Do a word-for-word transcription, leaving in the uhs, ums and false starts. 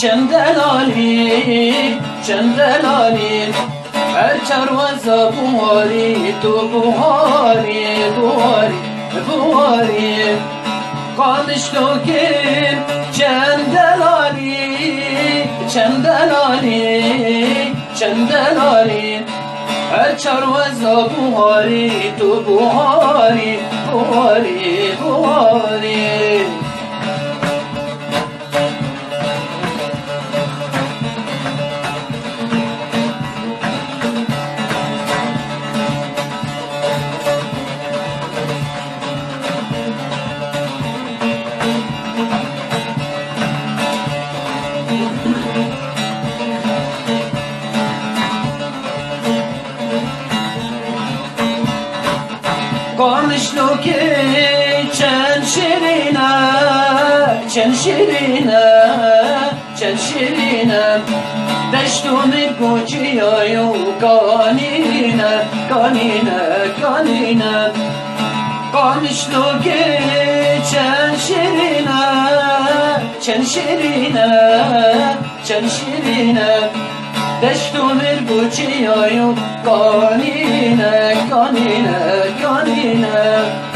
Çend delalî, çend delalî, her çarweza buharî, tu buharî, buharî, buharî. Qamîşlokê çend delalî, çend delalî, çend delalî, her çarweza buharî, tu buharî, buharî, buharî. Qamîşlokê çend şîrîn e, çend şîrîn e, çend şîrîn e. Deşt û mîr û çiya û kanîn e, kanîn e, kanîn e. Qamîşlokê çend şîrîn e, çend şîrîn e, çend şîrîn e. Deşt û mîr û çiya û kanîn e, kanîn e, kanîn e.